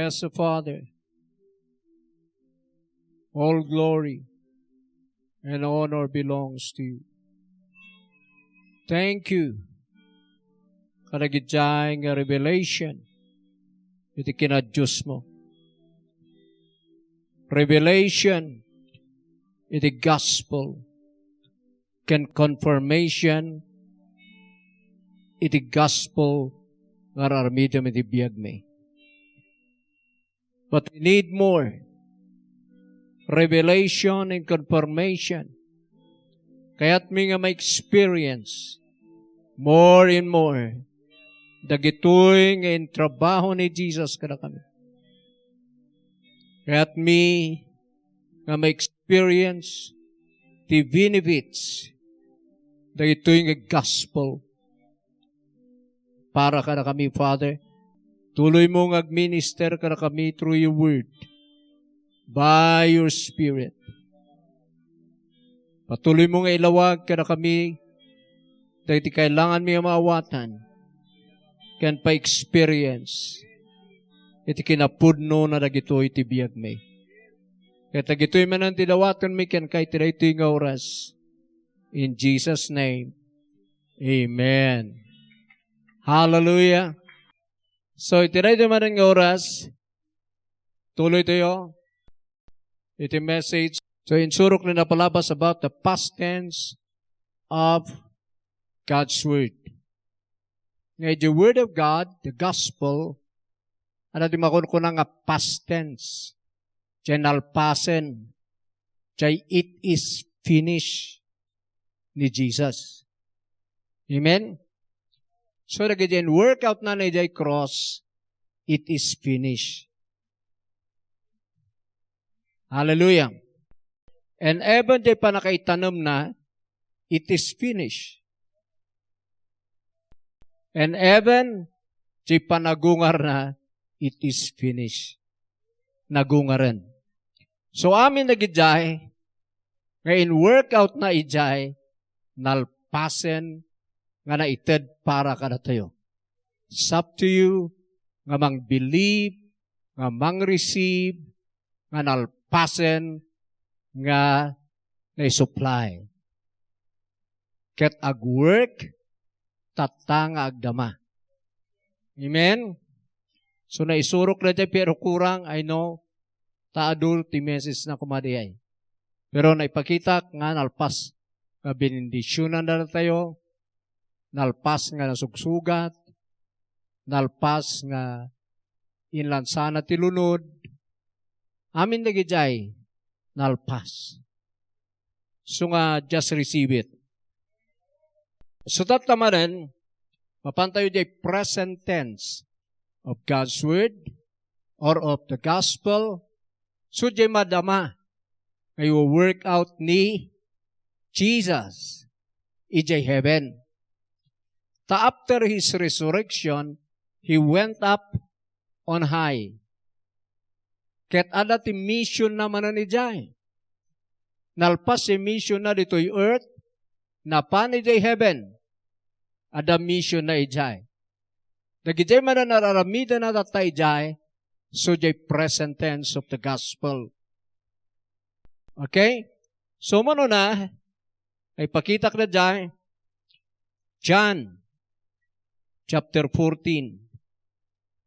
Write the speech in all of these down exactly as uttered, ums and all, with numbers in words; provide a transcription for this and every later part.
Yes, Father. All glory and honor belongs to you. Thank you. Kadagiti nga revelation iti kinadiosmo. Revelation iti gospel ken confirmation iti gospel nga ar-aramidem iti biagmi. But we need more revelation and confirmation. Kayatmi nga ma-experience more and more dagitoy nga intrabaho ni Jesus kadakami. Kayatmi nga ma-experience ti benefits dagitoy nga gospel para kadakami, Father. Tuloymo nga agminister kadakami through your word, by your Spirit. Patuloymo nga ilawag kadakami dagiti kailanganmi a maawatan ken pa-experience iti kinapudno na dagitoy ti biagmi. Ket dagitoy manen ti dawatenmi kenka iti daytoy nga oras. In Jesus' name, amen. Hallelujah. So, iti daytoy manen nga oras, tuloy tayo iti message. So, insurok ni napalabas about the past tense of God's Word. Nga iti Word of God, the Gospel, adda ti makunkuna nga past tense. Diay nalpasen. Diay it is finished ni Jesus. Amen? So, dagiti workout na na idiay cross, it is finished. Hallelujah. And even diay pannakaitanemna, it is finished. And even diay panagungarna, it is finished. Nagungaren. So, amin dagidiay nga in-workout na idiay, nalpasen nga naited para kadatayo. It's up to you nga mang-believe, nga mang-receive, nga nalpasen nga naisuplay. Ket ag-work tatta nga agdama. Amen? So, naisurok daydiay, pero kurang, I know, ta adu ti message na koma diay. Pero naipakitak nga nalpas nga benendisyonanda datayo, nalpas nga nasugsugat, nalpas nga inlansana ti lunod, amin dagidiay nalpas. So nga, just receive it. So, tatta manen, mapantayo diay present tense of God's Word or of the Gospel. So, diay madama nga i-work out ni Jesus idiay heaven. Ta after his resurrection, he went up on high. Ket adda ti mission na manen idiay. Nalpas ti mission na ditoy earth, napan idiay heaven. Adda mission na idiay. Dagidiay manen ar-aramidna tatta idiay, so diay present tense of the gospel. Okay? So, mano na, naipakitak daydiay, John chapter fourteen.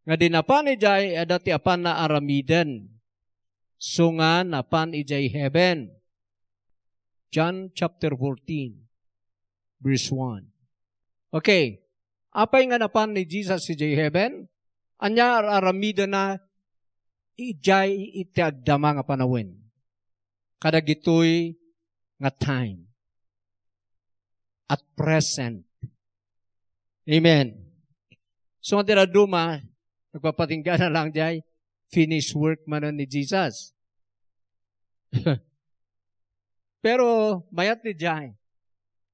Nga idi napan idiay, adda ti apanna aramiden. So nga, napan idiay heaven. John chapter fourteen, verse one. Okay. Apay nga napan ni Jesus idiay heaven? Ania ar-aramidenna idiay iti agdama nga panawen? Kadagitoy nga time. At present. Amen. So, nga ti dadduma, nagpapatinggana lang diay, finished work manen ni Jesus. Pero, mayat ni diay.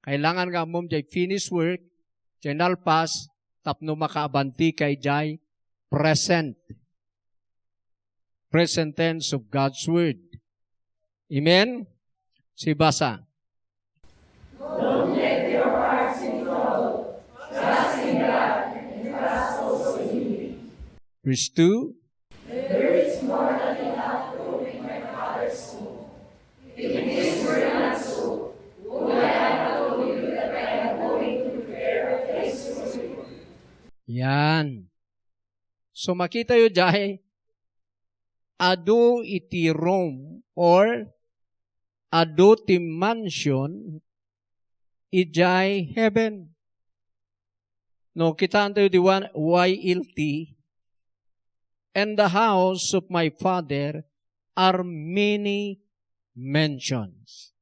Kailangan nga ammom diay finished work, diay nalpas, tapno makaabantika idiay present. Present tense of God's Word. Amen? Sibasa. Don't let your hearts be troubled. Trust in God, and trust also in me. Verse two. Let Yan. So, makitayo jay, adu iti room or adu ti mansion idiay heaven. No, kitaentayo di wan-, Y L T, "And the house of my Father are many mansions."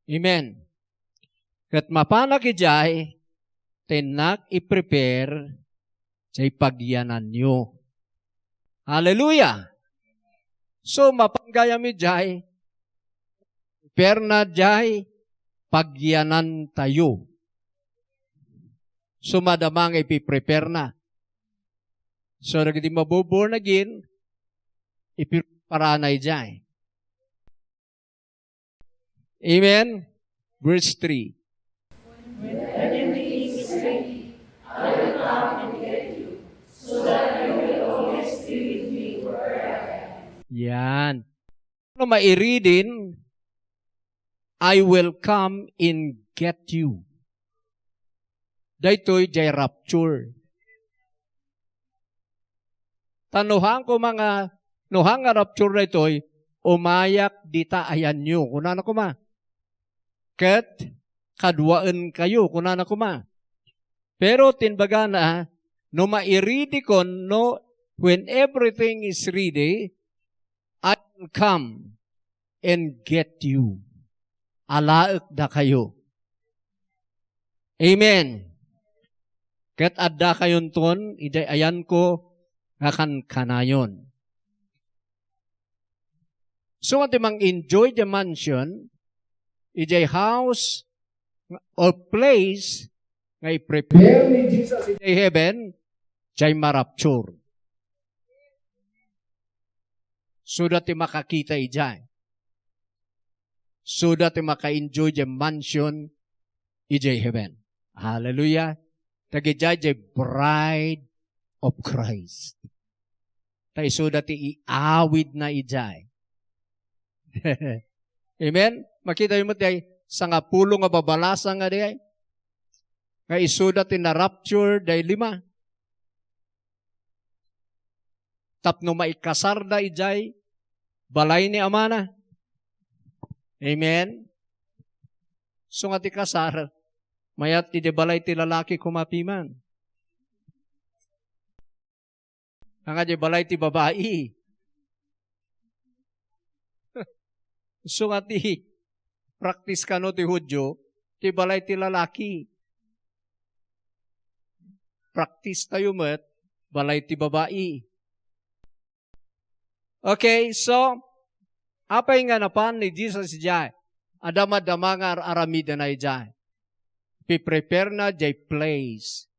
Amen. Ket mapanak idiay, ta innak i-prepare jay pagyananyo. Hallelujah! So, mapan gayam idiay, prepare na jay pagyanantayo. So, madama nga ipiprepare na. So, dagiti mabu-born again, ipipreparana idiay. Amen? Verse three. Yan. No mairidin, "I will come and get you." Daytoy jay rapture. Ta no haan koma nga, no haan nga rapture daytoy, "Umayak dita ayanyo," kunana koma. "Ket kaduaenkayo," kunana koma. Pero ti imbagana, no mairidikon, no, when everything is ready, "I will come and get you." Alaekdakayo. Amen. Ket addakayonton idiay ayanko nga kankanayon. So, nga ti mang-enjoy idiay mansion, idiay house or place nga i-prepare ni Jesus idiay heaven, jay marapture. Suda ti makakita idiay. Suda ti maka-enjoy jay mansion idiay heaven. Hallelujah. Dagidiay jay bride of Christ. Ta isuda ti iawidna idiay. Amen? Makitayo met jay sangapulo nga babalasang nga diay. Nga isuda ti na-rapture jay lima. Tapno maikasarda idiay balay ni amana. Amen? So nga ti kasar, mayat idiay balay ti lalaki koma piman. Nga diay balay ti babai. So nga ti practice kano ti Judio, ti balay ti lalaki. Practice tayo met, balay ti babai. Okay, so, apay nga napan ni Jesus idiay? Adda madama nga ar-aramidna idiay. Piprepare na jay place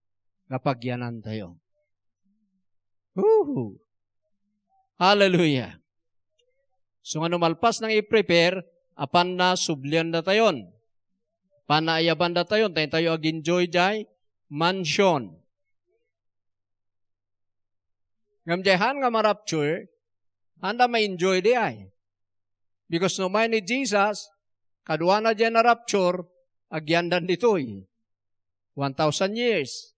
nga pagyanantayo. Woohoo! Hallelujah! So, nga no malpas nang i-prepare, apan na sublian datayon. Panaayabandatayon, tayo tayo ag-enjoy jay mansion. Ngem jay haan nga ma-rapture, haanda ma-enjoy diay. Because no umay ni Jesus, kaduana jay na-rapture, agyandan ditoy. One thousand years.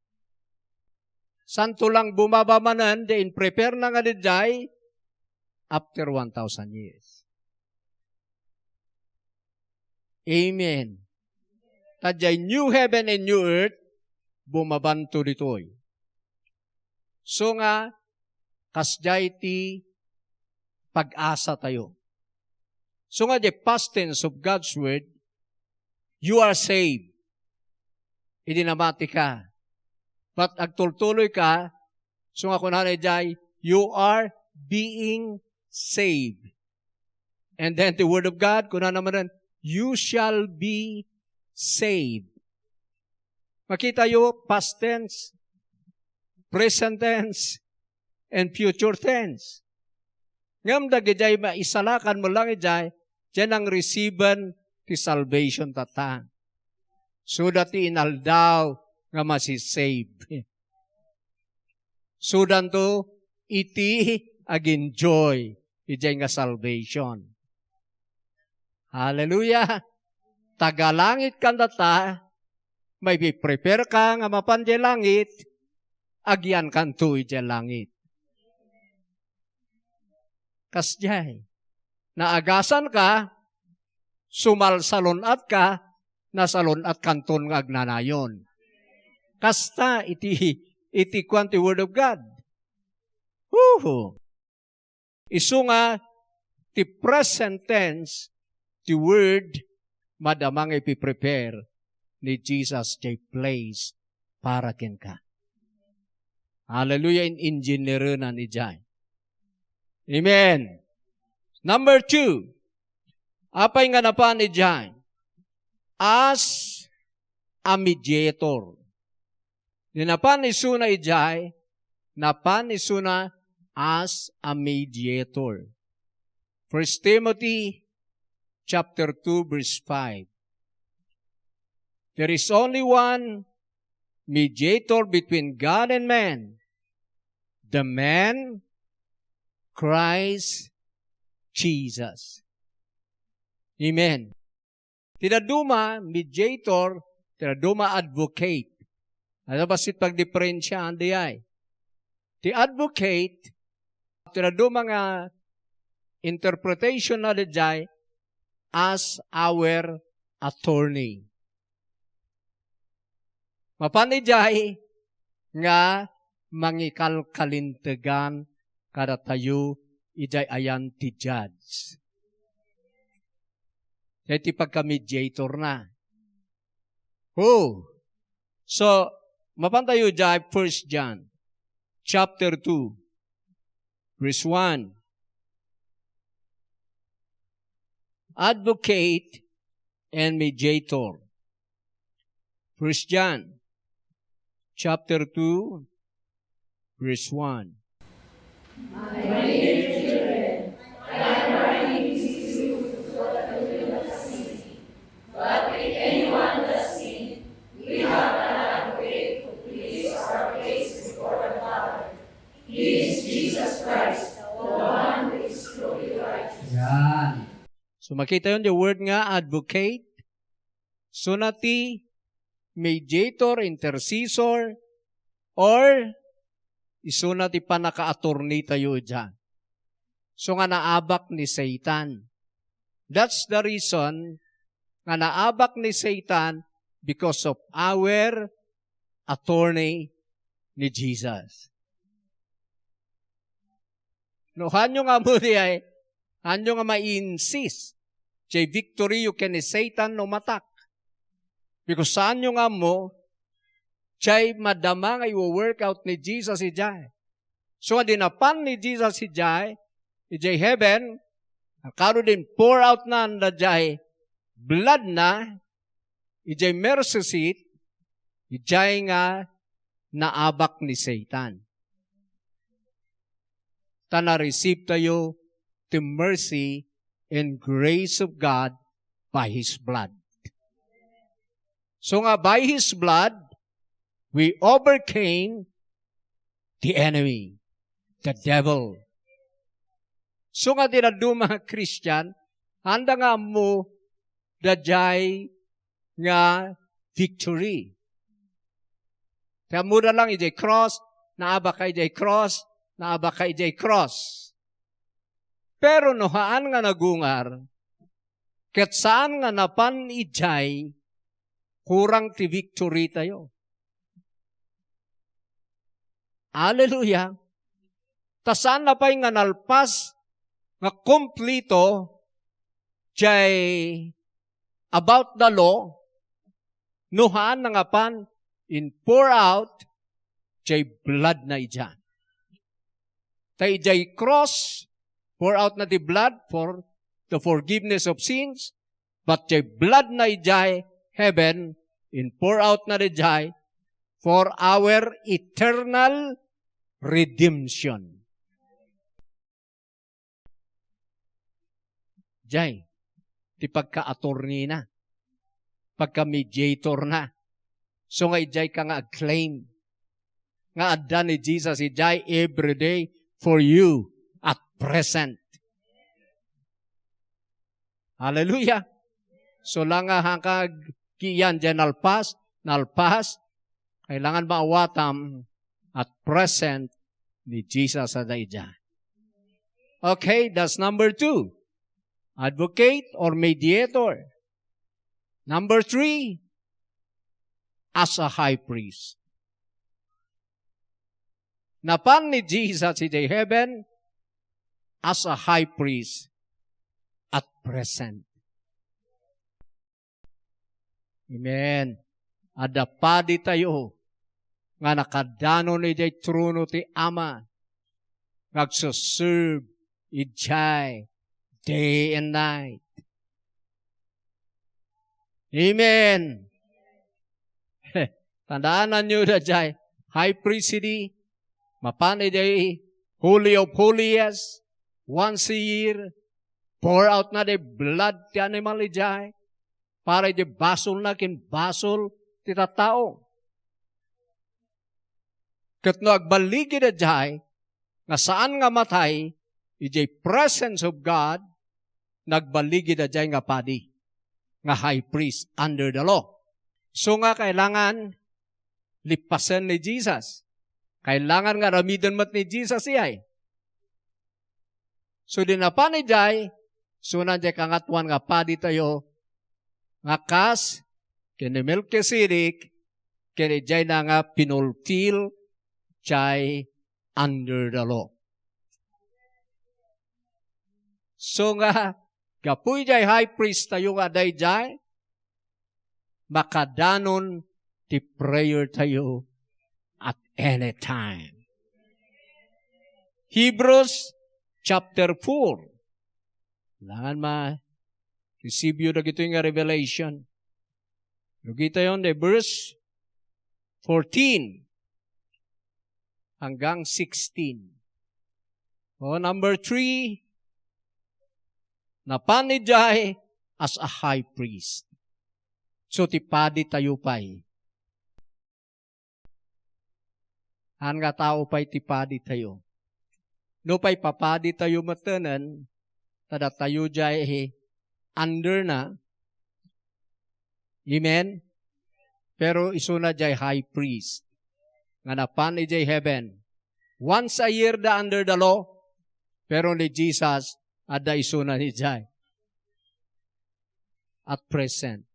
Santo lang bumaba manen, jay in-prepare na nga diay, after one thousand years. Amen. Ta jay new heaven and new earth, bumabanto ditoy. So nga, kasjay ti pag-asa tayo. So nga, the past tense of God's word, you are saved. Idi namati ka. But agtultuloy ka, so nga kunana idiay, you are being saved. And then the word of God, kunana manen, you shall be saved. Makitayo, past tense, present tense, and future tense. Ngem dagidiay maisalakan mo lang idiay, diay nang-receive-en ti salvation tatta. Suda ti inaldaw nga masi-save. Sudanto iti ag-enjoy idiay nga salvation. Hallelujah! Tagalangit kanta, maipiprepare ka nga mapan diay langit, agyankanto idiay langit. Kasdiay, naagasan ka, sumalsalun-at ka, nasalun-at kanton nga agnanayon. Kasta iti, iti kuan ti Word of God. Huhu. Isu nga ti present tense ti Word, madama nga ipiprepare ni Jesus jay place para kenka. Hallelujah, in-engineerenan idiay. Amen. Number two, apay nga napan idiay? As a mediator. Ni napan isuna idiay, napan isuna as a mediator. First Timothy chapter two, verse five. There is only one mediator between God and man, the man Christ Jesus. Amen. Ti dadduma, mediator, ti dadduma, advocate. Ano bassit pagdiferensiaan diay? Ti advocate, ti dadduma nga interpretation na diay as our attorney. Mapan idiay nga mangikalkalintegan kadatayo idiay ayan ti judge. Diay ti pagka-mediator na. Oh. So, mapan tayo diay First John chapter two, verse one. Advocate and mediator. First John chapter two, verse one. My dear children, I am writing this to you so that you will not sin. But if anyone does sin, we have an advocate who pleads our case before the Father. He is Jesus Christ, the one who is truly righteous. Yan. So, makita yon, the word nga advocate. Isuna ti mediator, intercessor, or isuna ti pannakaattorney tayo idiay. So nga naabak ni Satan. That's the reason nga naabak ni Satan, because of our attorney ni Jesus. No, haanyo nga ammo diay, haanyo nga mai-insist jay victory yo ken ni Satan no umatak. Because haanyo nga ammo jay madama nga iwo-work out ni Jesus idiay. So, nga di napan ni Jesus idiay, idiay heaven, kano din pour out na dayjay blood na, idiay mercy seat, idiay nga naabak ni Satan. Ta na-receive tayo ti mercy and grace of God by His blood. So nga by His blood, we overcame the enemy, the devil. So nga ti dadduma nga Christian, haanda nga ammo dayjay nga victory. Ti ammoda lang idiay cross, naabak ka idiay cross, naabak ka idiay cross. Pero no haan nga nagungar, ket saan nga napan idiay, kurang ti victory tayo. Hallelujah! Ta saan na pay nga nalpas nga kumplito jay about the law, no haan na nga pan in pour out jay blood na idiay. Ta idiay cross, pour out na ti blood for the forgiveness of sins, but jay blood na idiay heaven, in pour out na idiay for our eternal redemption. Jay, ti pagka-attorney na, pagka-mediator na. So nga idiay ka nga ag-claim nga adda ni Jesus idiay every day for you at present. Hallelujah. So, la nga hangkag kiyan diay nalpas, nalpas, kailangan maawatam at present ni Jesus a daydiay. Okay, that's number two. Advocate or mediator. Number three, as a high priest. Napan ni Jesus idiay heaven as a high priest at present. Amen. Adda paditayo nga nakadanon idiay trono ti Ama nga agsuserve idiay day and night. Amen. Tandaananyo daydiay, high priest idi, mapan idiay Holy of Holies, once a year, pour out na di blood ti animal idiay, para idiay basolna ken basol ti tattao. Ket no agbaligi daydiay, nga saan nga matay, idiay presence of God, nagbaligi daydiay nga padi, nga high priest under the law. So nga kailangan lippasen ni Jesus. Kailangan nga aramiden met ni Jesus idiay. So, di napan idiay, isuna diay kangatoan nga paditayo, nga kas ken ni Melchizedek, ken idiay na nga pinulfil diay under the law. So nga, gapu idiay high priest tayo nga daydiay, makadanon ti prayer tayo at any time. Hebrews chapter four. Kailangan ma-receive yu dagitoy nga revelation. Lugitayon, the verse fourteen hanggang sixteen. O, number three, napan idiay as a high priest. So, ti padi tayo pay. Haan nga tao pay ti padi tayo. No pay papadi tayo metten, ta datayo diay under na. Amen? Pero isuna diay high priest nga napan idiay heaven. Once a year da under the law, pero ni Jesus, adda isuna idiay at present.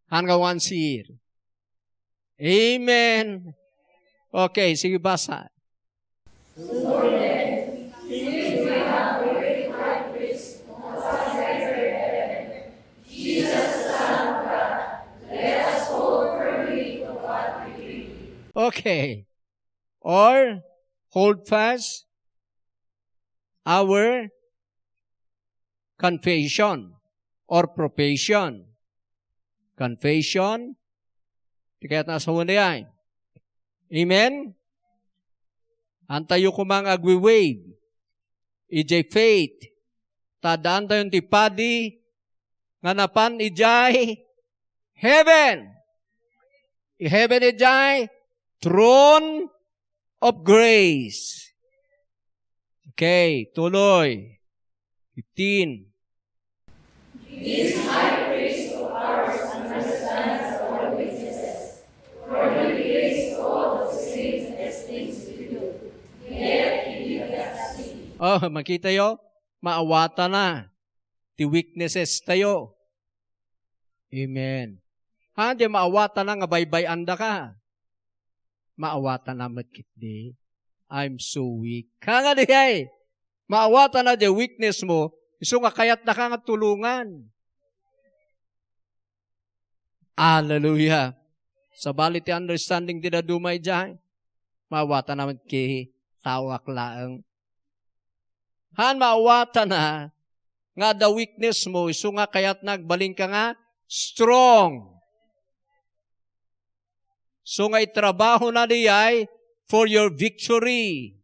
Haan nga once a year. Amen. Okay, sige, basa. Okay. Or hold fast our confession or profession. Confession, ti kayat nga asawen diay. Amen? Haantayo koma nga agwi-wave idiay faith. Ta addaantayon ti padi nga napan idiay heaven. I heaven idiay throne of grace. Okay, tuloy. Fifteen. This high priest of ours understands our weaknesses, for he bears all the same as things we do, yet he did not sin. Oh, makita yo? Maawatana ti weaknesses tayo. Amen. Ha, di maawatana nga baybay-andaka. Maawatana met ketdi. I'm so weak. Ha nga di ay? Maawatana di weakness mo, isu nga kayatdaka nga tulongan. Hallelujah. Sabali ti understanding ti daduma idiay. Maawatana met ket taoak laeng. Haan maawatana nga adda weakness mo, isu nga kayatna agbalinka nga strong. So nga itrabahona diay for your victory.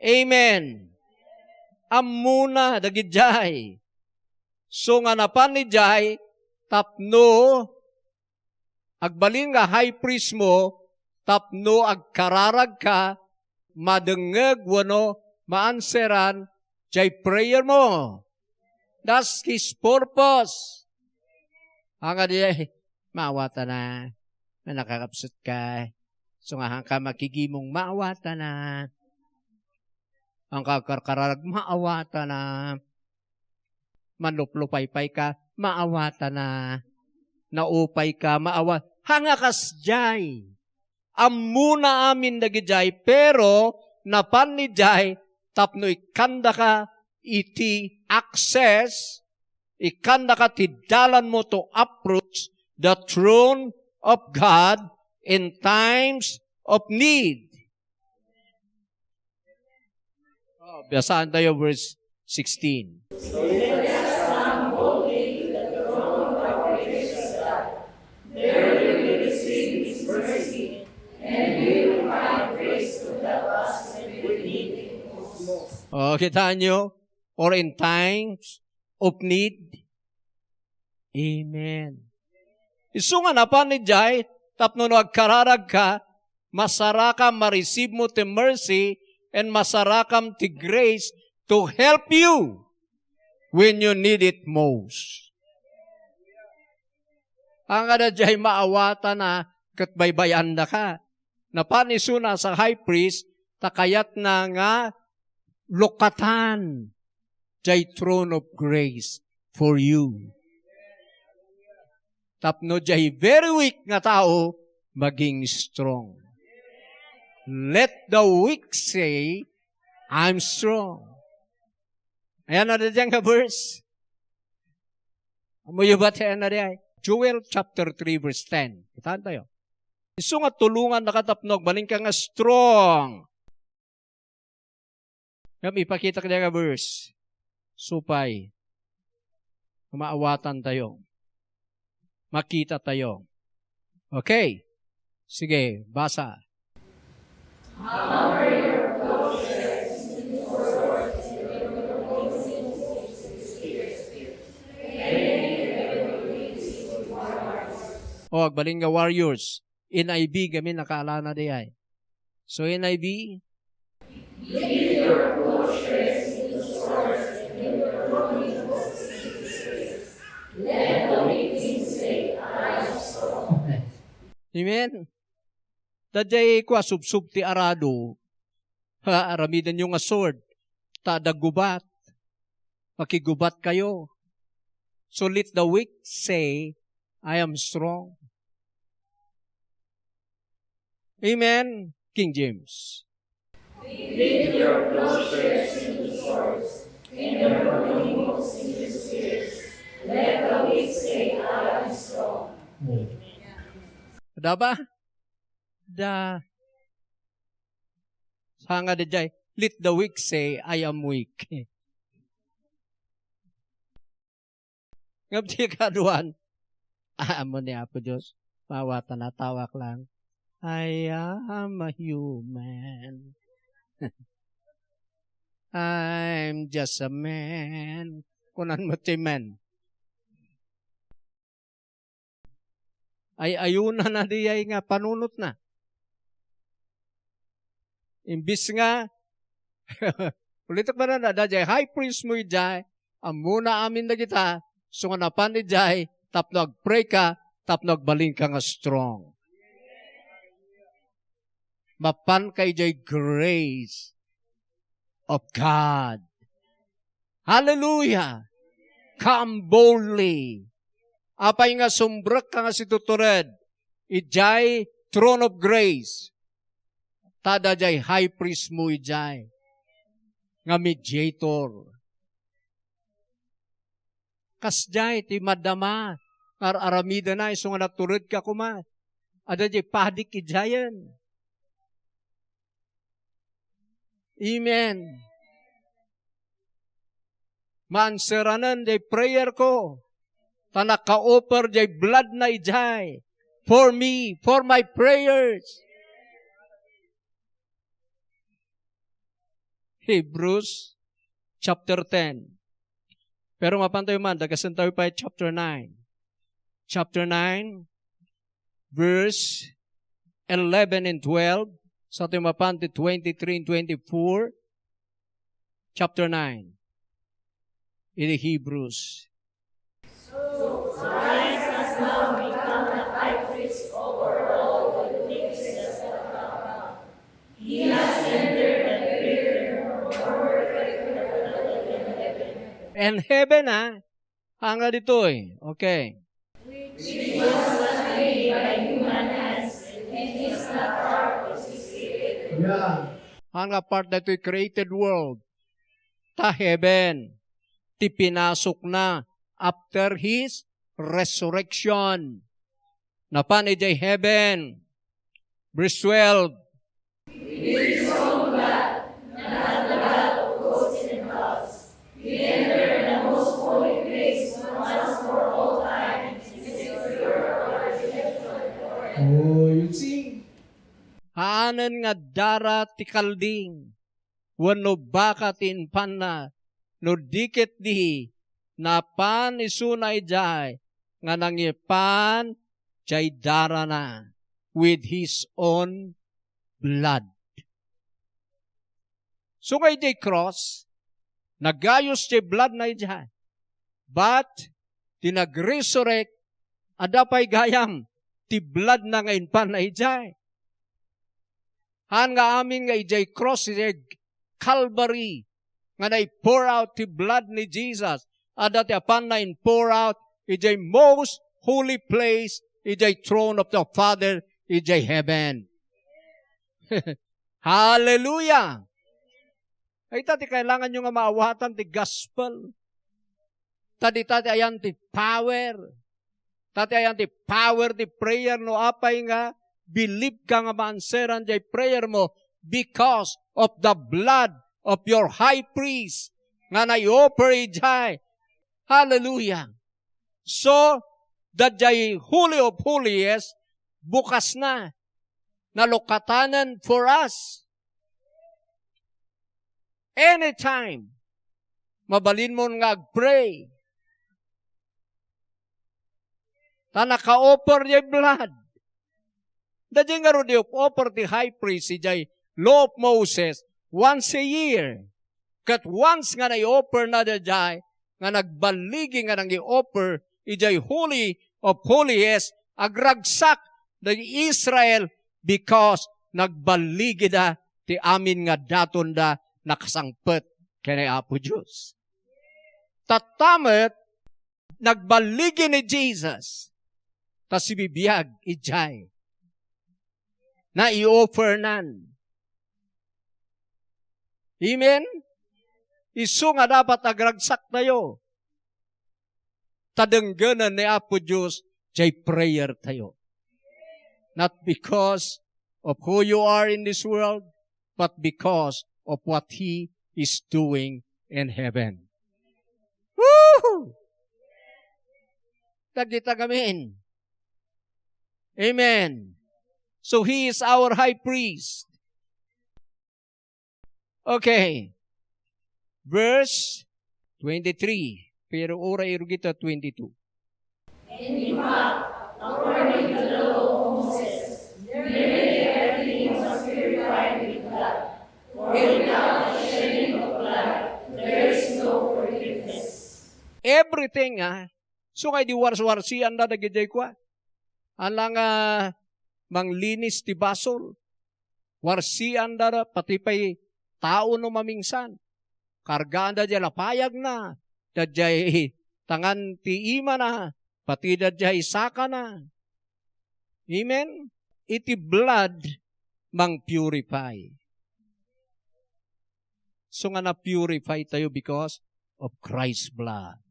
Amen. Ammona dagidiay. So nga napan idiay tapno agbalin nga high priest mo tapno agkararagka, madengngeg wenno maanseran diay prayer mo. That's His purpose. Haan nga di, maawatana. Nga nakakapsut ka. So nga, haan ka makigimong, maawatana. Haan ka karkararag, maawatana. Manluplupaypay ka, maawatana. Naupay ka, maawa-, haan nga kasdiay. Ammona amin dagidiay, pero napan idiay tapno ikkandaka iti access, ikkandaka ti dalanmo to approach the throne of God in times of need. Oh, basaan tayo verse sixteen. Oh, kita nyo? Or in times of need. Amen. Isu nga napan idiay, tapno no agkararag ka, masarakam ma-receive mo ti mercy and masarakam ti grace to help you when you need it most. Haan nga diay maawatana ket baybay-andaka. Napan isuna sa high priest, ta kayatna nga lukatan diay throne of grace for you. Tapno diay very weak nga tao, maging strong. Let the weak say, "I'm strong." Ayan na diyan nga verse. Amoyo ba ti ayan na diay? Joel chapter three verse ten. Kitaan tayo. Isu nga tulongan naka tapno agbalin ka nga strong. Ngem ipakita ka nga verse. Supay. Maawatan tayo. Makita tayo. Okay. Sige, basa. O, agbalin nga warriors. N I V kami nakaalana diay. So, N I V, Amen. Daydiay kua, subsob ti arado. Ha, aramidenyo nga sword. Ta adda gubat. Makigubatkayo. So let the weak say, "I am strong." Amen. King James. Beat your plowshares into swords and your pruning hooks into spears. Let the weak say, "I am strong." Adda ba? Da. Saan nga diay, "Let the weak say, I am weak." Ngem ti kaduan, ah, ammo ni Apo Dios, maawatan, natawak lang. "I am a human. I'm just a man." Kunan mo ti man. Ay-ayuna na diay nga panunotna. Imbis nga, ulitek man, adda diay high priest mo idiay, ammona amin dagita, so nga napan idiay, tapno agpray ka, tapno agbalin ka nga strong. Mapan ka idiay grace of God. Hallelujah! Come boldly. Apay nga sumrekka nga situtured idiay throne of grace? Ta adda diay high priest mo idiay nga mediator. Kasdiay ti madama nga ar-aramidena isu nga naturedka koma. Adda diay padik idiayen. Amen. Maanseranen diay prayer ko. Ta naka-offer diay blood na idiay. For me, for my prayers. Hebrews chapter ten. Pero mapan tayo man, dagasen tayo pa chapter nine. Chapter nine, verse eleven and twelve. Sa tayo mapan ti twenty-three and twenty-four. Chapter nine. iti Hebrews. And heaven, ah, hanga ditoy. Okay. Yeah. Hanga part ditoy created world. Ta heaven, ti pinasokna after his resurrection. Napan idiay heaven. Verse twelve. Oh, you see? Haanen nga dara ti kalding wenno baka ti inpanna, no di ket di, napan isuna idiay nga nangipan jay darana with his own blood. So nga idiay cross, nagayus jay blood na idiay. But, ti nag-resurrect, adda pay gayam ti blood na nga inpan na idiay. Haan nga amin nga idiay cross, idiay Calvary, nga nai-pour out ti blood ni Jesus. Adda ti apan na in-pour out idiay most holy place, idiay throne of the Father, idiay heaven. Hallelujah! Ay, ta ti kailangan nyo nga maawatan ti gospel. Ta dita ti ayan ti power. Ta ti ayan ti power ti prayer no apay nga believe ka nga maanseran jay prayer mo because of the blood of your high priest nga nai-offer idiay. Hallelujah. So, dayjay Holy of Holies, bukas na. Nalukatanen for us. Anytime, mabalinmon nga agpray. Ta naka-offer jay blood. Dayjay ngarud i-offer ti high priest idiay Law of Moses once a year. Ket once nga nai-offer na dayjay nga nagballigi nga nangi-offer idiay Holy of Holies, agragsak dagiti Israel because nagballigida ti amin nga datonda nakasangpet ken ni Apo Dios. Tatta met, nagballigi ni Jesus, ta sibibiag idiay. Nai-offernan. Amen? Isu nga dapat agragsaktayo. Ta denggenen ni Apo Dios jay prayer tayo. Not because of who you are in this world, but because of what He is doing in heaven. Woo! Dagita gamin. Amen. So He is our high priest. Okay. Verse twenty-three. Pero uray irugita twenty-two. And in fact, according to the law of Moses, nearly everything was purified with blood. For without the shedding of blood, there is no forgiveness. Everything, ah. So, kay di warswarsian da dagiti kua. Ala nga manglinis ti basol. Warsianda, pati pay tao no mamingsan. Kargaanda diay lapayagna, daydiay tangan ti imana, pati daydiay sakana. Amen? Iti blood, mang-purify. So nga na-purify tayo because of Christ's blood.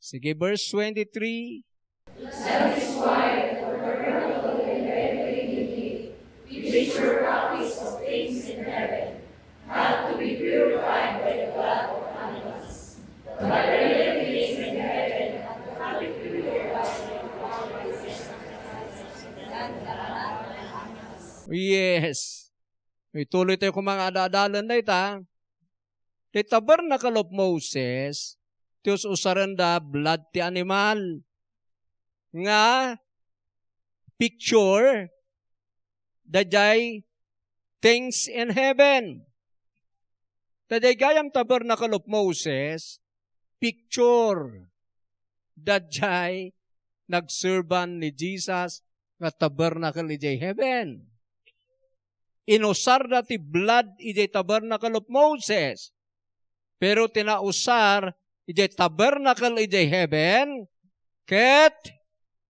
Sige, verse twenty-three. That is why the tabernacle and everything in it, which were copies of things in heaven, had to be purified by the blood of animals. But the living things in heaven had to be purified by the blood of animals. Yes. Ituloy tayo kung mga adadalan na ita. Ti Tabernacle of Moses, ti us-usarenda blood ti animal nga picture daydiay things in heaven. Daydiay gayam Tabernacle of Moses, picture daydiay nagserban ni Jesus nga tabernacle idiay heaven. Inusarda ti blood idiay tabernacle of Moses. Pero ti nausar idiay tabernacle idiay heaven, ket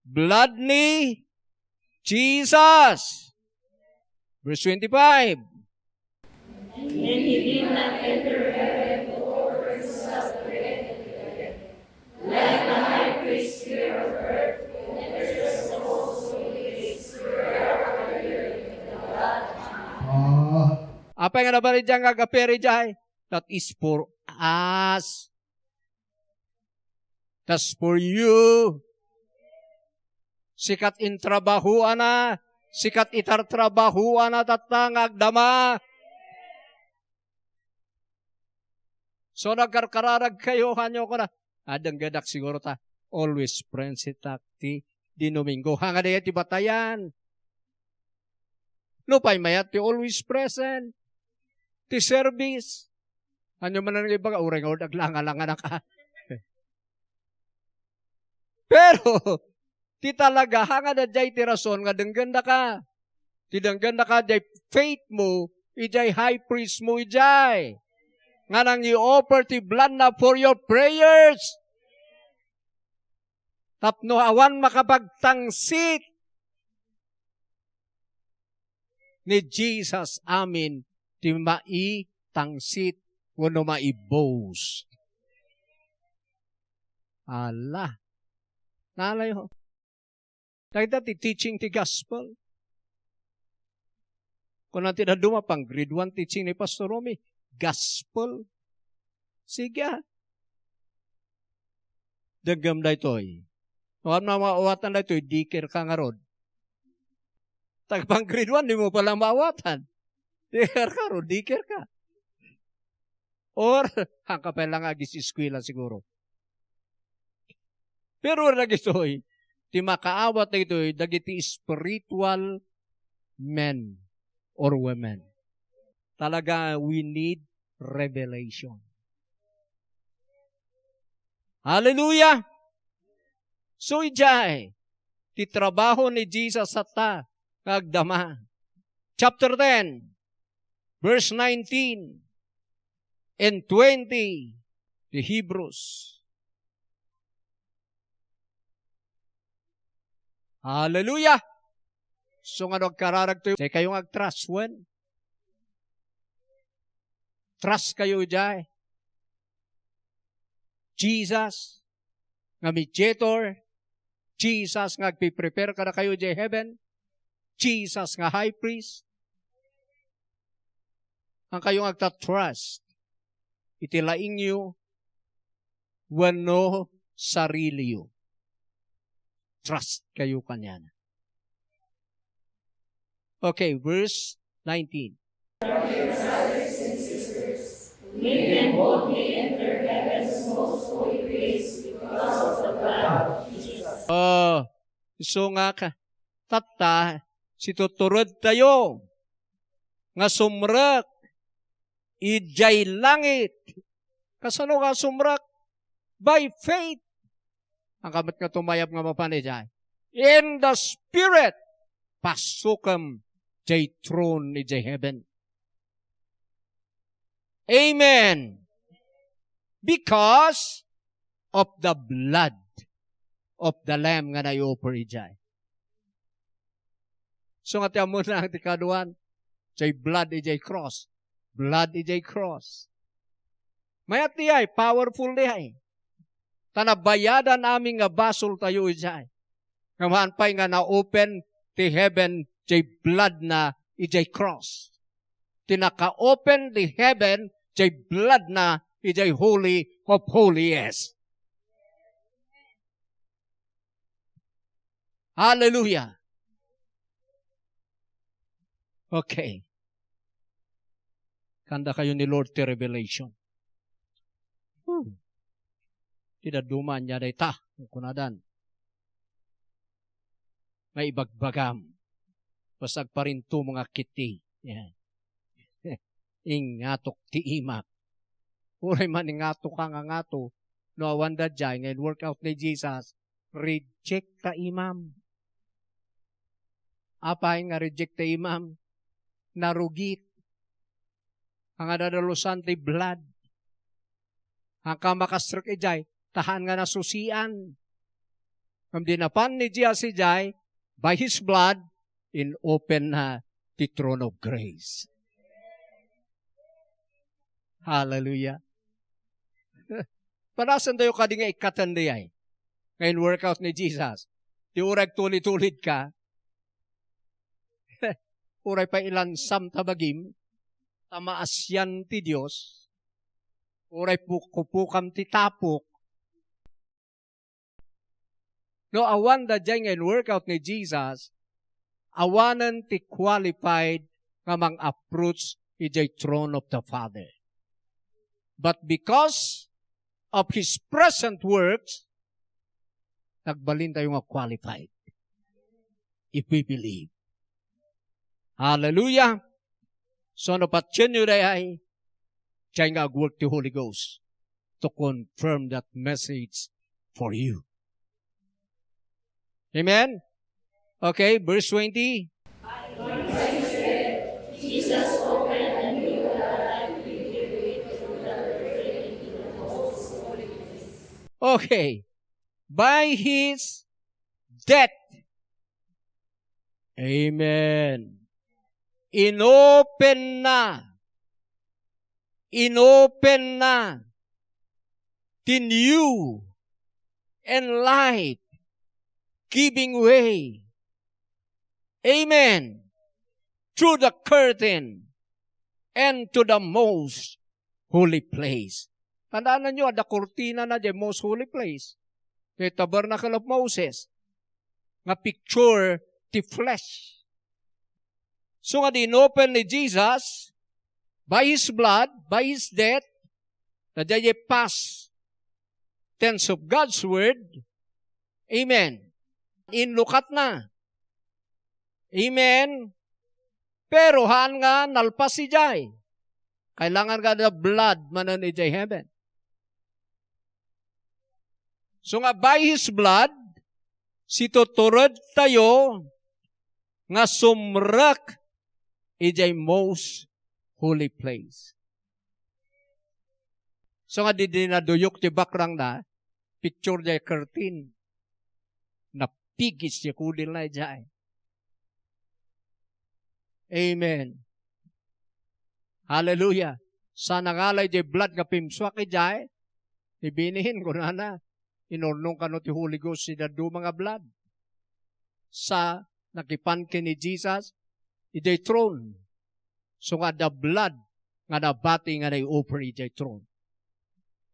blood ni Jesus. Verse twenty-five. And he did not enter heaven to offer himself again, like the high priest here on earth, who enters the most holy place to offer the blood. Ah. Apay nga nabarijan nga agapir idiay? That is for us. That's for you. Sikat intrabahuana, sikat itartrabahuana tatta nga agdama. So, nagkarkararagkayo, kanyo kuna, "Ah, denggedak siguro ta always present ti, ti Domingo." Hanga dayta ti batayan. Nupay mayat ti always present ti service. Ania man nga ibaga, uray nga aglanga-langa na ka. Pero, ti talaga, hanga daydiay ti rason nga denggenda ka. Ti denggenda ka, diay faith mo, idiay high priest mo, idiay. Nga nang i-offer ti blood na for your prayers. Tapno awan makapagtangsit ni Jesus amin ti maitangsit wenno maiboast. Ala. Nalayo. Dagita ti teaching ti gospel. Kuna ti dadduma, pang grade one teaching ni Pastor Romy, gospel. Sige, ah. Dengngem daytoy. No, awan maawatan daytoy, dikir ka ngarud. Tagpang grade one, di mo pala maawatan. Dikir ka, ro, dikir ka. Or, hangka pay lang agis eskwela siguro. Pero dagitoy, ti makaawat dagitoy, dagiti spiritual men or women. Talaga, we need revelation. Hallelujah! So, idiay, ti trabaho ni Jesus tatta nga agdama. Chapter ten, verse nineteen and twenty, the Hebrews. Hallelujah! So, nga no agkararagto, say kayo nga agtrust wen? Trust kayo idiay Jesus nga mediator, Jesus nga agpiprepare kadakayo idiay heaven, Jesus nga high priest. Hangkayo nga agta-trust iti laingyo wenno sariliyo. Trust kayo kaniana. Okay, verse nineteen. Make them boldly enter heaven's most holy place because of the blood of Jesus. Oh, isu nga ka, tatta, situturedtayo nga sumrek idiay langit. Kasano nga sumrek? By faith. Hangka met nga tumayab nga mapan idiay. In the Spirit, pasukem diay throne idiay heaven. Amen. Because of the blood of the Lamb nga nai-offer idiay. So nga ti ammona ti kaduan, diay blood idiay cross. Blood idiay cross. Mayat diay, powerful diay. Ta nabayadan amin nga basoltayo idiay. Nga maan pay nga na-open ti heaven diay blood na idiay cross. Ti naka-open ti heaven diay blood na idiay Holy of Holies. Hallelujah. Okay. Kanda kayo ni Lord ti revelation. Hmm. Ti dadduma ania dayta, kunadan. Nga ibagbagam. Basta agparinto mo nga kitti. Yan. Ingatok ti imak. Uray man ingatok ka nga ngato, No awan daydiay nga in-work out ni Jesus, reject ta imam. Apay nga reject ta imam? Narugit. Nga nadalusan ti blood. Haan ka makastrek idiay, ta haan nga nasusian. Ngem idi napan ni Jesus idiay, by His blood, in-open na ti throne of grace. Hallelujah. Panasen tayo kadi nga ikkaten dayay. Nga in-work out ni Jesus. Ti uray tulid-tulid ka, uray pay ilansam ta bagim, ta maasian ti Dios, uray pukupukam ti tapok. No awan daydiay nga in-work out ni Jesus, awanen ti qualified nga mang-approach idiay throne of the Father. But because of His present works, nagbalin tayo nga qualified. If we believe. Hallelujah! So, no patienyo dayay, diay nga agwork ti Holy Ghost to confirm that message for you. Amen? Okay, verse twenty. Okay. By His death. Amen. Inopen na. Inopen na. The new and life giving way. Amen. Through the curtain and to the most holy place. Tandaan niyo, adda kurtina na diay most holy place. The tabernacle of Moses. Nga picture ti flesh. So nga di inopen ni Jesus, by His blood, by His death, na diay past tense of God's word, amen. Inlukat na. Amen. Pero haan nga nalpas idiay. Kailangan nga the blood manen idiay heaven. So nga by His blood, situtured tayo nga sumrek idiay most holy place. So nga di, di naduyok ti bakrang na, picture diay curtain. Napigis diay kudil na idiay. Amen. Hallelujah. Sa nangalay diay blood nga pimsuak idiay, ni binin, kunana, inurnong kano ti Holy Ghost ti dadduma nga blood. Sa nakipan ken ni Jesus, idiay throne. So nga adda blood nga nabati nga nai-offer idiay throne.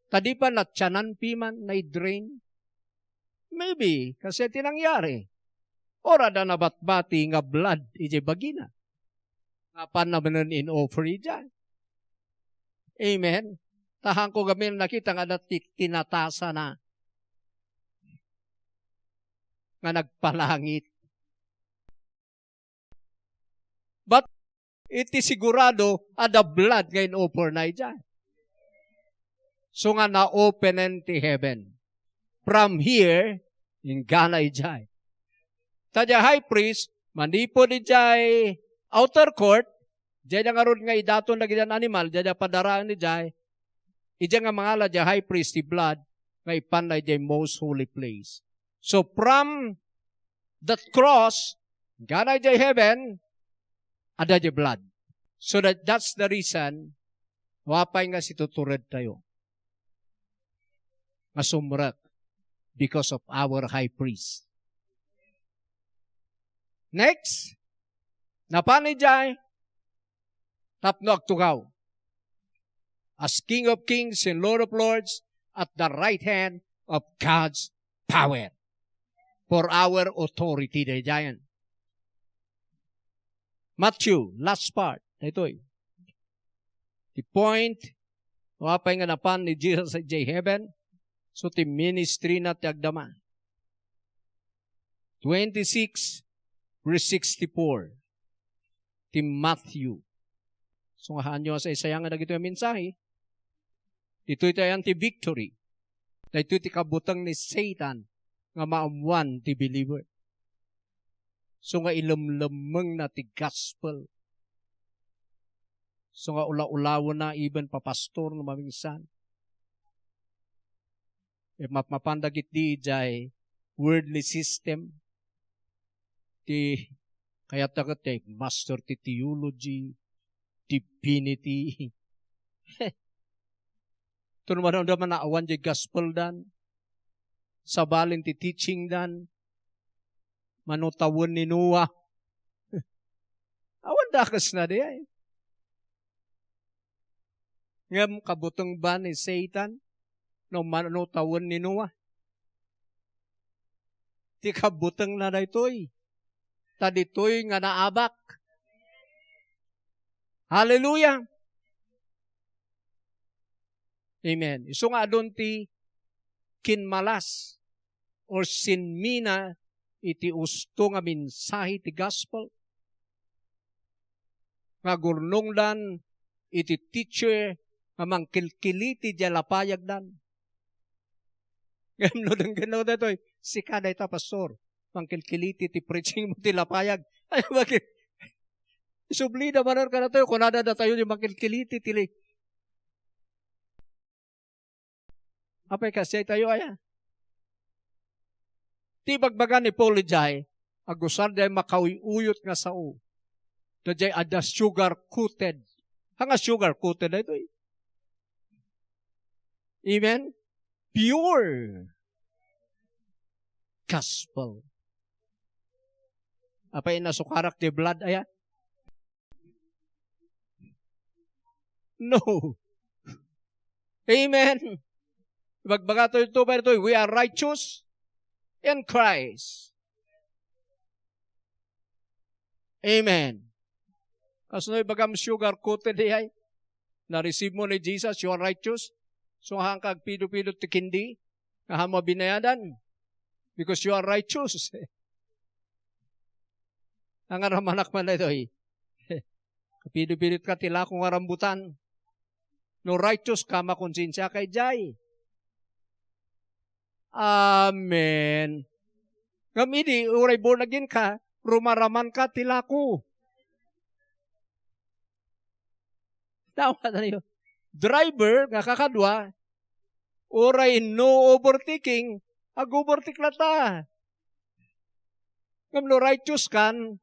Ta di pa natianan piman, nai-drain? Maybe, kasi ti nangyari. Or adda nabatbati nga blood idiay bagina. Nga panna manen in-offer idiay. Amen. Ta haanko gamin nakita nga adda ti-, tinatasana nga nagpalangit. But iti sigurado, adda blood nga in-offer na idiay. So nga na-openen ti heaven. From here, inggana idiay. Ta diay high priest, manipud idiay outer court, diay da ngarud nga idaton dagiti animal, diay da padaraen idiay. Idiay nga mangala diay high priest ti blood, nga ipanna idiay most holy place. So from that cross, inggana idiay heaven, adda diay blood. So that, that's the reason, apay nga situtured tayo nga sumrek because of our high priest. Next, napan idiay tapno agtugaw as King of Kings and Lord of Lords at the right hand of God's power. For our authority, daydiayen. Matthew, last part. Daytoy. Ti point, no apay nga napan ni Jesus idiay heaven, so ti ministry na ti agdama. Twenty-six, verse sixty-four. Ti Matthew. So, nga haanyo a saysayangan dagitoy a mensahe, ditoy ti ayan ti victory. Daytoy ti kabuteng ni Satan nga maammuan ti believer. So nga ilemlemmengna ti gospel. So nga ula-ulawena even papastor no maminsan. E, mapmapan dagiti jay worldly system. Ti kayat da ket ti master ti theology, divinity. Ito naman ang naman naawan di gospel dan. Sabalin ti teaching dan. Mano tawen ni Noah. Awan dakes na di ay. Ngem kabuteng ba ni Satan no mano tawen ni Noah? Ti kabutengna daytoy. Ta ditoy nga naabak. Hallelujah! Amen. Isu nga adun ti kinmalas or sinmina iti usto nga mensahe ti gospel nga agurnongdan iti teacher nga mangkilkiliti diay lapayagdan. Ngem no denggenna daytoy, sika dayta, pastor, mangkilkiliti ti preaching mo ti lapayag. Ay, bakit? Isublida manen kadatayo, kunada datayo ti mangkilkiliti ti li-, Apay kasi tayo aya? Ti bagbaga ni Paul idiay, agusar diay makauyuyot nga sao. Daydiay adda sugar-coated. Haan nga sugar-coated daytoy? Amen? Pure gospel. Apay nasukarak ti blood aya? No. Amen. Ibagbaga tayo ito, pero ito, we are righteous in Christ. Amen. Kasno ibagam sugar-coated diay? Na-receive mo ni Jesus, you are righteous. So, haan ka agpido-pido ti kindi, nga haan mo binayadan. Because you are righteous. Ang aramanak man ito, eh. Kapido-pidot ka ti lako nga rambutan. No righteous ka, makonsensia ka idiay. Amen. Ngem idi, uray born again ka, rumaraman ka ti lako. Tama tayo. Driver nga kakadua, uray no overtaking, ag-overtake latta. Ngem no righteous kan,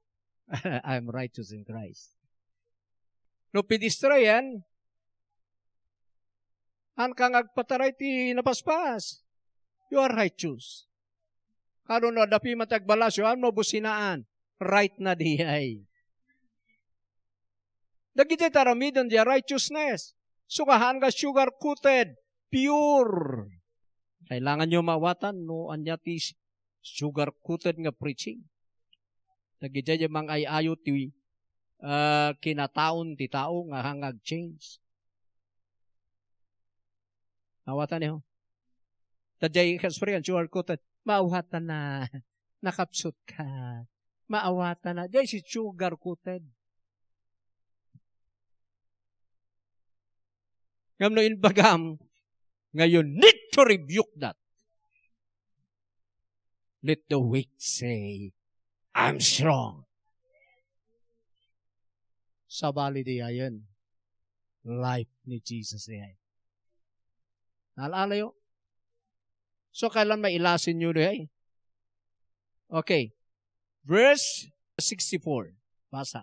I'm righteous in Christ. No pedestrian, haan ka nga agpataray ti napaspas. You are righteous. Kano no adda piman ti agbalasyo, haan mo businaan. Right na diay. Dagiti taramiden ti righteousness. So, nga haan nga sugar-coated, pure. Kailangan nyo maawatan no ania ti sugar-coated nga preaching. Dagiti mangay-ayo ti, ah, kinataon ti tao nga haan nga ag-change. Naawatan niyo? Daydiay experience, sugar-coated. Maawatan na. Nakapsut ka. Maawatan na. Diay si sugar-coated. Ngem no imbagam, nga you need to rebuke that. Let the weak say, "I'm strong." Sabali diay, life ni Jesus diay. Naal-alayo? So, kailan mailasin nyo diay? Okay. Verse sixty-four. Basa.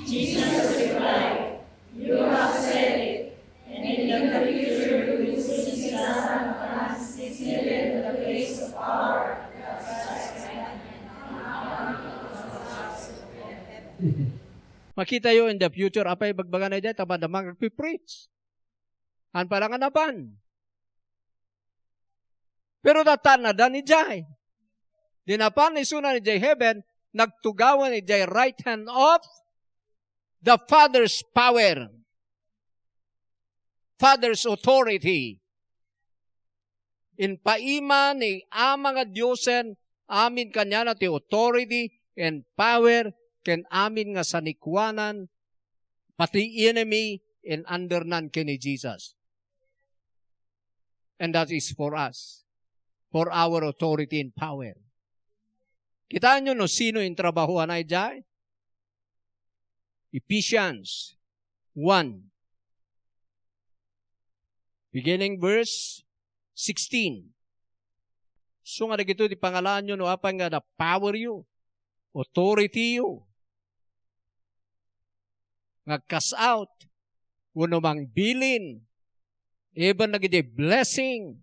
Jesus replied, "You have said it, and in the future you will see the Son of Man sitting in the place of power." Makita yo in the future, apay ibagbaga na diay, tapno adda mangagpi-preach. Haan pay la nga napan. Pero natanna da ni jay. Di napan isuna ni jay heaven, nagtugawan ni jay right hand of the Father's power, Father's authority. Impaima ni Ama nga Diosen, amin kaniana ti authority and power, ken amin nga sanikuanan, pati enemy, in undernan ken ni Jesus. And that is for us. for our authority and power. Kitaenyo no sino intrabahuanna idiay? Ephesians one, beginning verse sixteen. So nga dagitoy ti pangalaanyo no apay nga da poweryo, authorityyo, nga cast out, wenno mangbilin, even dagiti blessing,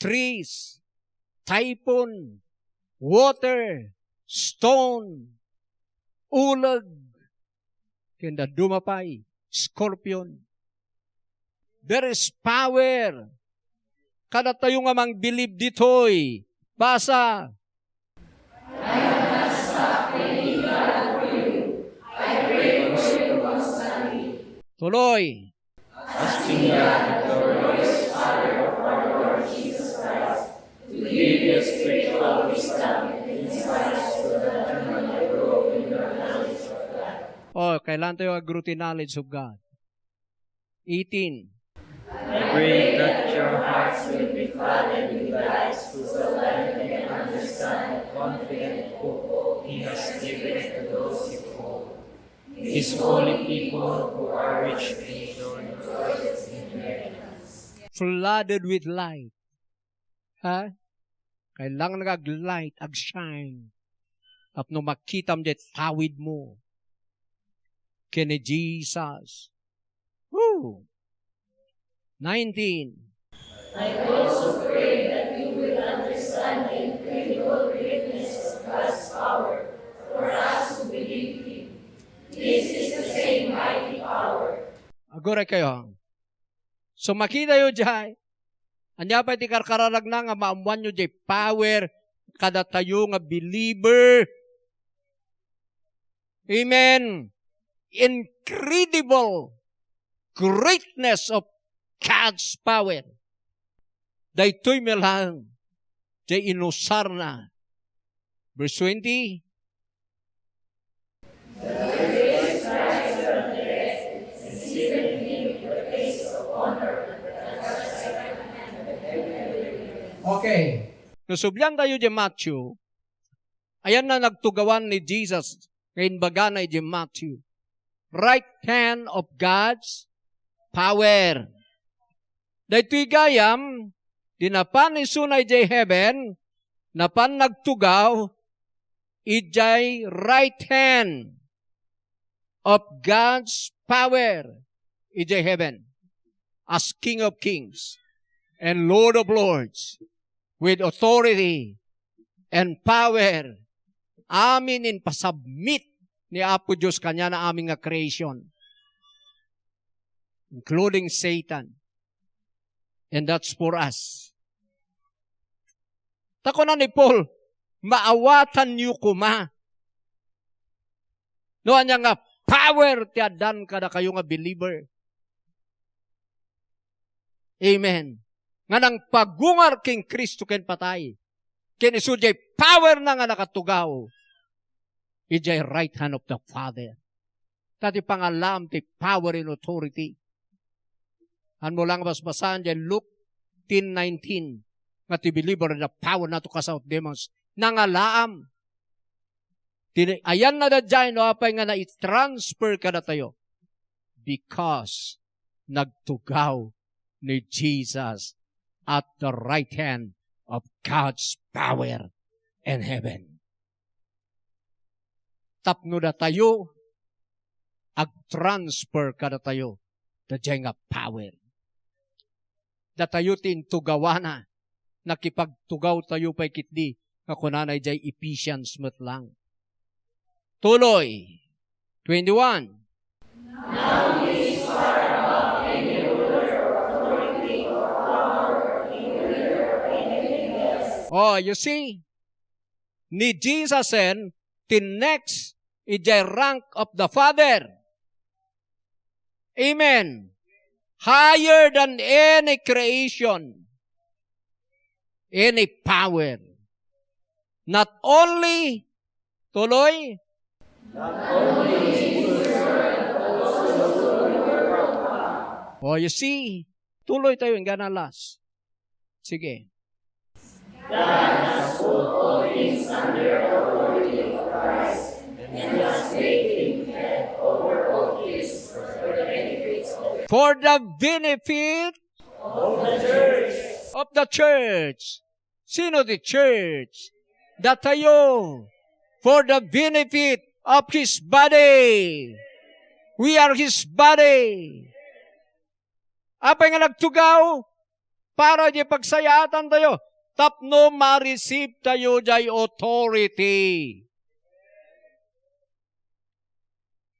trees, typhoon, water, stone, uleg, ken dadduma pay, scorpion. There is power. Kadatayo nga mangbilib ditoy. Basa. Tuloy. Asking God, the glorious Father of our Lord Jesus Christ, to give you spiritual wisdom and insight so that you may grow in your knowledge of God. Oh, kailangan tayo ag-grow ti knowledge of God. Eighteen. I pray that your hearts will be flooded with light so that you can understand the confident hope He has given to those who call, His holy people who are rich in joy and glorious inheritance. Flooded with light. Ha? Kailangan nga ag-light, ag-shine. Tapno makitam diay tawidmo ken ni Jesus. Woo! Nineteen. I also pray that you will understand the incredible greatness of God's power for us who believe Him. This is the same mighty power. Aguray kayo. So, makitayo diay, ania pay ti karkararagna nga maammoanyo diay power kadatayo nga believer? Amen. Incredible greatness of God's power. Daytoy met laeng diay inusarna. Verse twenty. Okay. No subliantayo diay Matthew, ayanna nagtugawan ni Jesus nga imbagana idiay Matthew. Right hand of God's power. Daytoy gayam, di napan isuna idiay heaven, napan nagtugaw idiay right hand of God's power idiay heaven as King of Kings and Lord of Lords with authority and power. Amin impasubmit ni Apo Dios kaniana amin nga creation, including Satan. And that's for us. Ta kuna ni Paul, maawatanyo koma no ania nga power ti addan kadakayo nga believer. Amen. Nga nangpagungar ken Cristo ken patay. Ken isu diay power na nga nakatugaw idiay right hand of the Father. Ta ti pangalaam ti power and authority. Hanmo lang basbasaen diay Luke ten nineteen, nga ti believer, the power na to cast out demons. Nangalaam. Ti ayanna daydiay no apay nga naitransfer kadatayo. Because nagtugaw ni Jesus at the right hand of God's power in heaven. Tapno datayo, agtransfer kadatayo daydiay nga power. Datayo ti intugawana, nakipagtugawtayo pay ketdi, nga kunana idiay Ephesians met lang. Tuloy, twenty-one. Oh, you see? Ni Jesusen ti next idiay rank of the Father. Amen. Higher than any creation, any power. Not only, tuloy. Oh, you see, tuloy tayo, inggana last. Sige. God has put all things under authority of Christ, and has made him head over all things for the benefits of the For the benefit of the church. Of the church. Sino ti church? Datayo. For the benefit of his body. We are his body. Apay nga nagtugaw? Para di pagsayaatan tayo. Tapno ma-receive tayo jay authority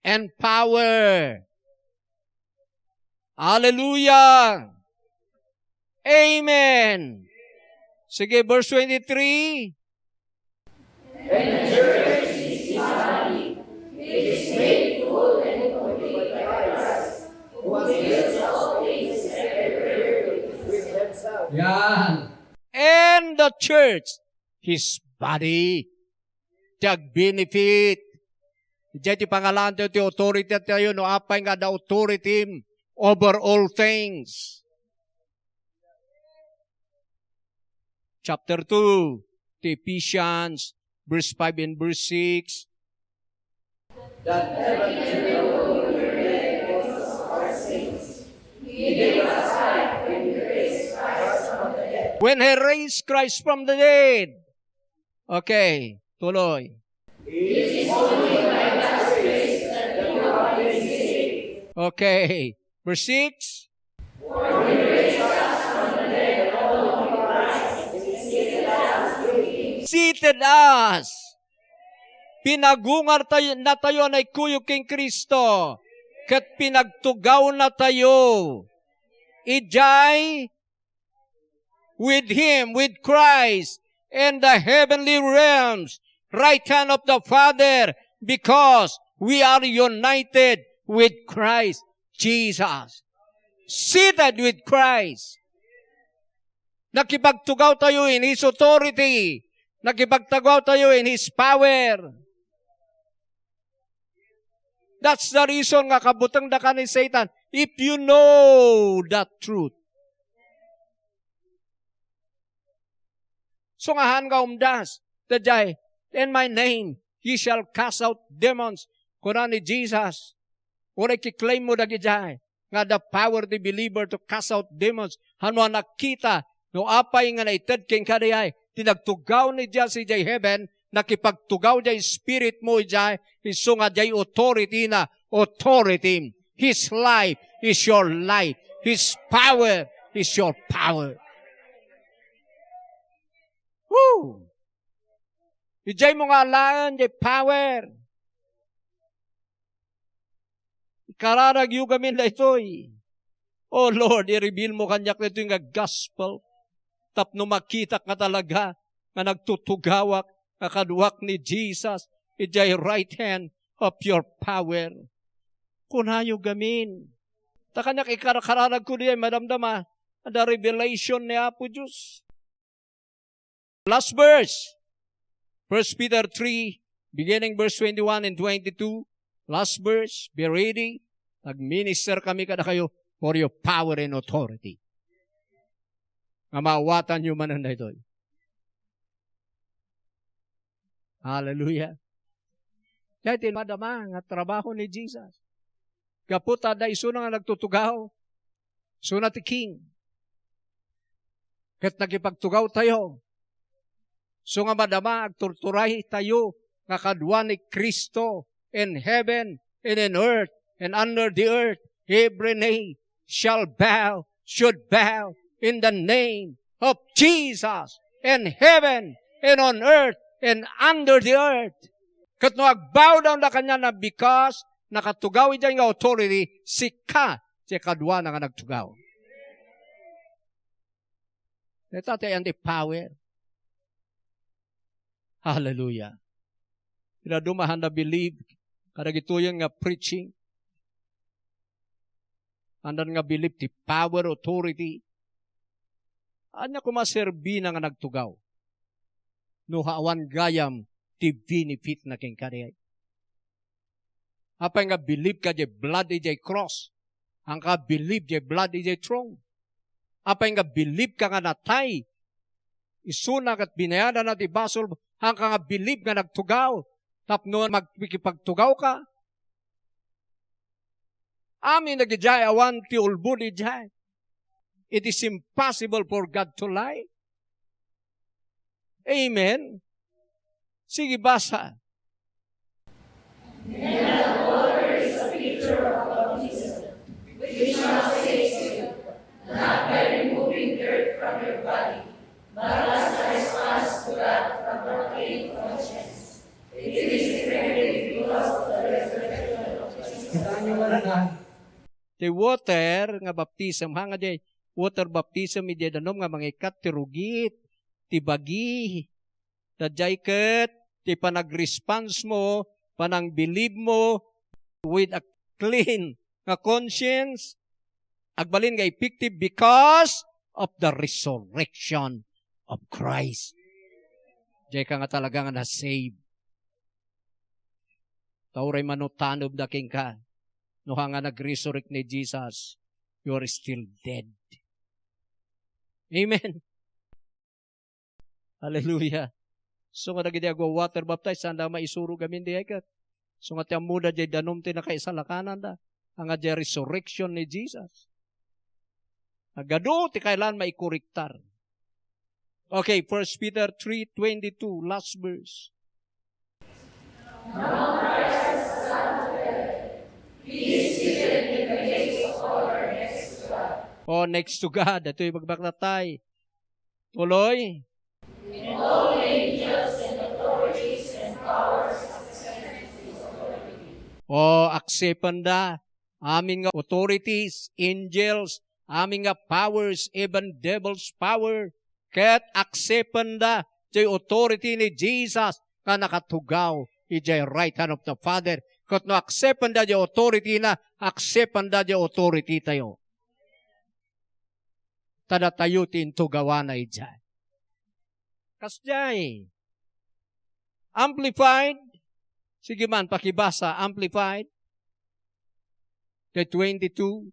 and power. Hallelujah! Amen! Sige, verse twenty-three. And the church is his body, which is made full and complete by Christ, who fills all things everywhere with himself. Yan. And the church, his body. Ti agbenefit. Diay ti pangalan tayo, ti authority tayo, no apay nga the authority over all things. Chapter two, ti Ephesians, verse five and verse six. That every generation our sins, he gave us life when he raised Christ from the dead. When he raised Christ from the dead. Okay, tuloy. It is only by God's grace that you have been saved. Okay, verse six. For he raised us from the dead along with Christ, and seated us with him. Seated us. Pinagungar tayo, natayo a naikuyog ken Cristo, ket pinagtugaw natayo idiay with him, with Christ, in the heavenly realms, right hand of the Father, because we are united with Christ Jesus. Seated with Christ. Nakipagtugaw tayo in His authority. Nakipagtugaw tayo in His power. That's the reason nga kabutengda ka ni Satan. If you know the truth. So nga haan nga umdas, daydiay, "In my name, ye shall cast out demons," kuna ni Jesus. Uray kiklaim mo dagidiay, nga adda power ti believer to cast out demons. Hano a nakita, no apay nga naited kenka daydiay, ti nagtugaw ni Jesus idiay heaven, nakipagtugaw diay spirit mo idiay, isu nga diay authority na, authority. His life is your life. His power is your power. Woo! Idiay mo nga alaen, diay power. Ikararagyo gamin daytoy. Oh Lord, i-reveal mo kaniak daytoy nga gospel. Tapno makitak nga talaga nga nagtutugawak nga kaduak ni Jesus idiay right hand of your power. Kunayo gamin. Ta kaniak ikarkararagko diay madamdama, the revelation ni Apo Dios. Last verse. First Peter three, beginning verse twenty-one and twenty-two. Last verse, be ready. Nagminister kami kadakayo for your power and authority. Nga maawatanyo manen daytoy. Hallelujah. Daytoy madama nga trabaho ni Jesus. Gapu ta adda isuna nga nagtutugaw. Isuna ti king. Ket nakipagtugaw tayo. Isu nga madama, agturturay tayo nga kadua ni Cristo in heaven and in earth and under the earth. Every knee shall bow, should bow in the name of Jesus in heaven and on earth and under the earth. Ket no agbow down da kaniana because nakatugaw idiay nga authority, sika ti kaduana nga nagtugaw. Dayta ti ayan ti power. Hallelujah. Ila dumahan na believe kadagitoyen nga preaching. Andan nga believe ti power, authority. Ania koma serbina nga nagtugaw? No awan gayam ti benefit na kenkariay. Apay nga believe ka diay blood idiay cross? Haan ka believe diay blood idiay throne? Apay nga believe ka nga natay Isuna ket binayadanna ti basol, haanka nga bilib nga nagtugaw tapno magpakipagtugawka. Amin dagidiay awan ti ulbod idiay. It is impossible for God to lie. Amen. Sige, basa. Then the water is a picture of baptism, which now saves you, not by removing dirt from your body, but as a response to wrath from a clean conscience. It is effective because of the resurrection of Jesus. Kita niyo man na. Ti water nga baptism, ha, nga diay water baptism, idiay danum nga mangikkat ti rugit, ti bagi. Daydiay ket ti panagresponse-mo, panangbilibmo with a clean nga conscience, agbalin nga effective because of the resurrection of Christ. Diay ka nga talaga nga na-save. Ta uray mano tanebda kenka, no ha nga nag-resurrect ni Jesus, you are still dead. Amen. Hallelujah. So nga dagiti agwa-water baptize, sanda maisurog amin diay ket. So nga ti ammoda diay danum ti nakaisalakananda. Anga diay resurrection ni Jesus. Nagadu ti kailan maikorektar. Okay, First Peter three twenty-two, last verse. Oh, next to God. Ito yung magbaklatay. Tuloy. Oh, akseptanda. Amin nga authorities, angels, amin nga powers, even devil's power, ket akseptanda ti authority ni Jesus nga nakatugaw idiay right hand of the Father. Ket no akseptanda ti authority na, akseptanda ti authority tayo. Ta datayo ti intugawana idiay. Kasdiay. Amplified. Sige man, pakibasa. Amplified. The twenty-two.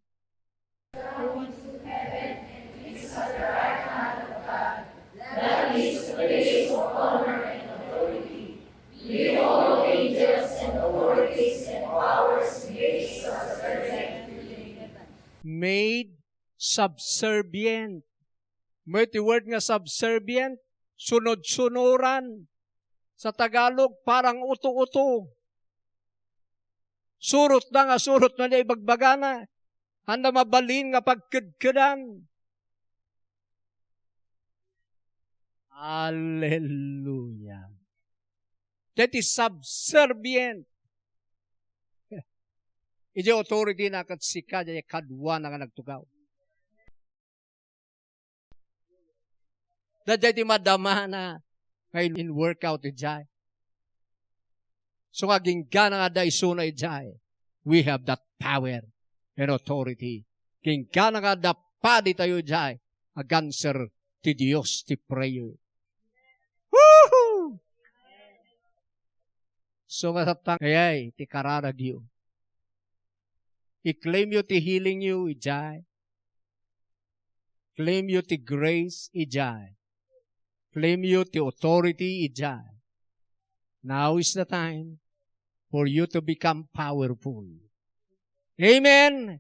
Made subservient. Met ti word nga subservient, sunod-sunuran. Sa Tagalog, parang uto-uto. Surot na nga surot na niya ibagbagana. Handa mabalin nga pagkedkedan. Hallelujah. That is subservient. Iti authority na ket sika, diay kaduana nga nagtugaw. Daydiay ti madamana nga in-, in-workout idiay. So nga ginggana nga adda isuna idiay, we have that power and authority. Ginggana nga adda padi tayo idiay, aganswer ti Dios ti prayer. Woohoo! So nga tattang, ayay, ti kararagyo. I-claim yo ti healing yo idiay. Claim yo ti grace idiay. Claim yo ti authority idiay. Now is the time for you to become powerful. Amen.